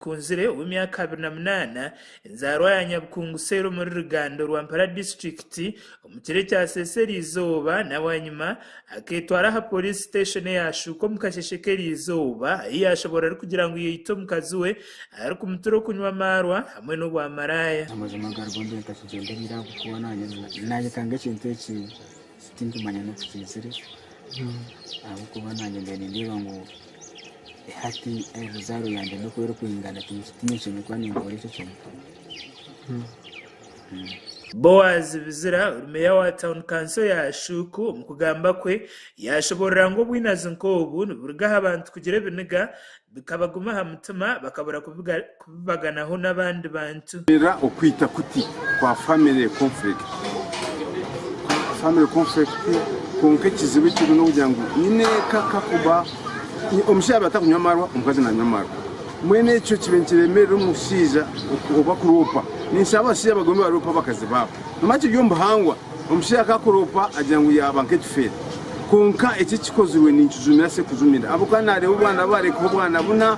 Kunzire ow'emyaka 28, enzaarwa ya Nyabukungu Cell omuri Rugando, Rwampara disiturikiti, omu kiro ekyaseesa eriizooba na bwanyima akeetwara aha Poliisi siteeshoni eya Shuuka omu kasheeshe k'eriizooba ahi yaashoboorora arikugira ngu yaita omukazi we arikumutura okunywa amaarwa hamwe n'obwamaraaya. Amazima garigo mbwenu ntakigyendereire ahabw'okuba naanye naayekanga ekintu eki tinkumanya n'oku kiizire ahabw'okuba naanye mbaire nindeeba ngu hati eruzaaro yangye n'oku erikwingana tihaine eki ndikuba ninkora ekyo kintu. Boaz Bizira ori meeya wa tauni kanso ya Shuuku omu kugamba kwe yaashoboorora ngu obwinazi nk'obu niburuga aha bantu kugira ebiniga bikabaguma aha mutima bakabura kubibaganaho n'abandi bantu. Era okwita kuti kwa family conflict family conflict kwonka ekizibu ekiriho n'okugira ngu nyineeka kakuba omushaija yaaba atakunywa amarwa omukazi nanywa amarwa mbwenu ekyo kibe nikiremerera omushaija oba kuroopa ninshaba abashaija bagume baroope abakazi baabo nomanya kiri omu buhangwa omushaija kakuroopa agira ngu yaaba nk'ekifeera kwonka eki ekikozirwe ninkijumira sekujumira ahabw'okuba nareeba obwana barekaho obwana buna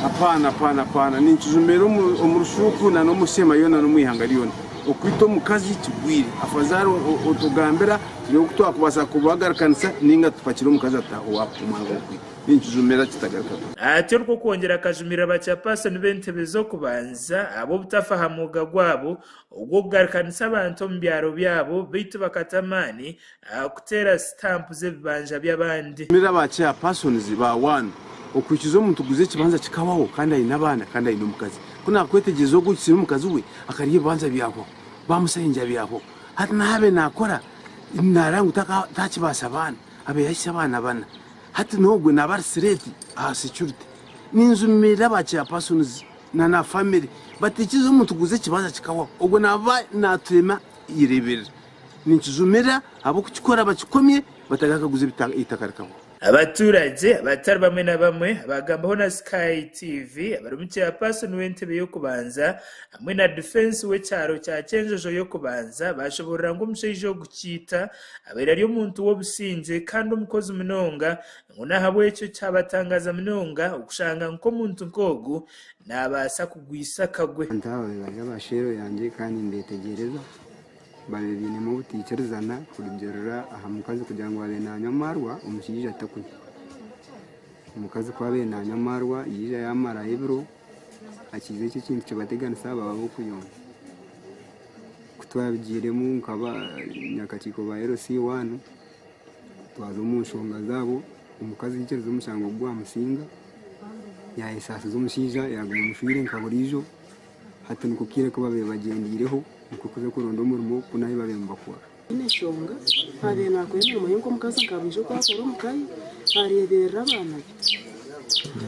Apaana, apaana, apaana. Ninkijumira omu rushuuku na n'omu sheema yoona n'omu ihanga ryona. Okwita omukazi kigwire. Afazaali otugambira turebe oku twakubaasa kubagarukanisa nainga tupakire omukazi ataahe owaabo omwanya gw'okwita. Ninkijumira kitagaruka kubaho. Atyo nikwo kwongyera akajumirira bachapaasoni b'entebe z'okubanza ahabw'obutafa aha mwoga gwabo ogw'okugarukanisa abantu omu byaro byabo beitu bakata amaani aha kuteera sitampu z'ebibanja by'abandi. Mira ba chairpersons ba wanu okwikiza omuntu kuguza ekibanja kikabaho kandi aine abaana kandi aine omukazi. Ku nakwetegyereza ogwo oikirize omukazi we akarya ebibanja byahwaho bamusayinja byahwaho hati naaba nakora nareba ngu takibaasa baana abe yahitsya abaana bana hati nogwe naba ari threat aha security. Ninjumirira ba chairpersons na na family bataikiriza omuntu kuguza ekibanja kikahwaho ogwo naba naturema ireberera. Ninkijumira ahabw'okukikora bakikomye batagakaguza eitaka rikahwaho. Abaturage abatari bamwe na bamwe abaagambaho na Sky TV abarimu Chairperson w'entebe y'okubanza hamwe na Defence w'ekyaro kya Kyenjojo y'okubanza baashoboorora ngu omushaija ogu Kiita abaire ari omuntu w'obusingye kandi omukozi munonga ngu n'ahabw'ekyo kyabatangaaza munonga okushanga nk'omuntu nk'ogu naabaasa kugwisa akagwe. Abantu aba bari abasheero yangye kandi nimbetegyereza. Babaire bainemu obutaikirizana kurugiirira aha mukazi kugira ngu abaire nanywa amaarwa omushaija atakunywa. Omukazi ku abaire nanywa amaarwa yaija yamarayo ebiro hakiija eki ekintu kibateganisa baba ab'okuyomba. Ku twabigiiremu nk'abanyakakiiko ba LC1 twaza omu nshonga zaabo omukazi yaikiriza omushango gwamusinga yayesaasiza omushaija yaguma amushwire nka buriijo. Hati niko kaire aku babaire bagyendireho nikwo kuza kuronda omurimo ku nahi babaire nibakora. Tihaine nshonga, abaire naakora emirimo ye nk'omukazi nka buriijo oku akora omu ka ye, areeberera abaana be.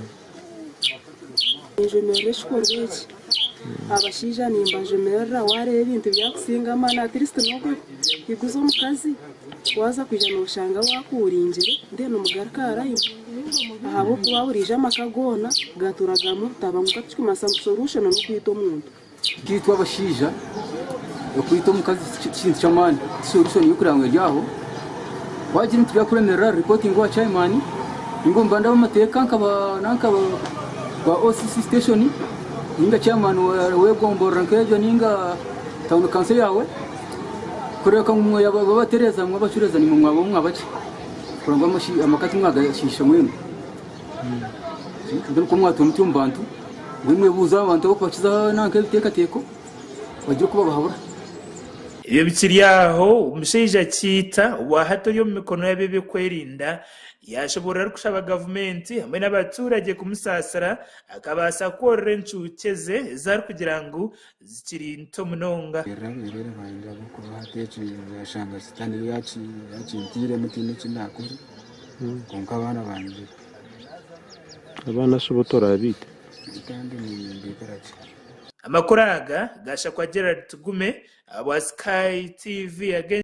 Ninjumirira ekikorwa eki. Abashaija nimbajumirira waareeba ebintu byakusinga amaani at least n'ogwo higuza omukazi waaza kwija nooshanga waakuuringire then omugaruke aha line ahabw'okuba buriijo amaka goona gatuura garimu obutabanguko tikirikumanyisa ngu solution n'okwita omuntu. Itwe abashaija okwita omukazi ti kintu ky'amaani, ti solution y'okureeba ngu eri aho. Waagira ebintu byakuremerera ripootinga owa chairman ninga omu bandi ab'amateeka nka ba OCC station ninga chairman w'egomborora nk'egyo ninga town council yaawe kureebeka ngu babatereeza mwabacureeza naimwe mwaba mwabakye kureba ngu amaka timwagashiisha mwena. Mbwenu ku mwatuura mutyo omu bantu, mbwenu mwebuuze abantu abarikubakiza nanka ebiteekateeko bagire oku babahabura. Ebyo bikiri aho, omushaija Kiita obwahati ori omu mikono y'ab'ebyokwerinda yaashoboorora arikushaba gavumenti hamwe n'abaturage kumusaasira akabaasa kworora encuukye ze ezi arikugira ngu zikiri nto munonga. Erera abeerere bangye ahabw'okuba hati eki yashanga sitaane yo yakintiiremu tihaine eki naakora kwonka abaana bangye. Abaana shi bo toraabaite? Kandi nimbeetera ki? Amakuru aga gashakwa Gerald Tugume ahabwa Sky TV.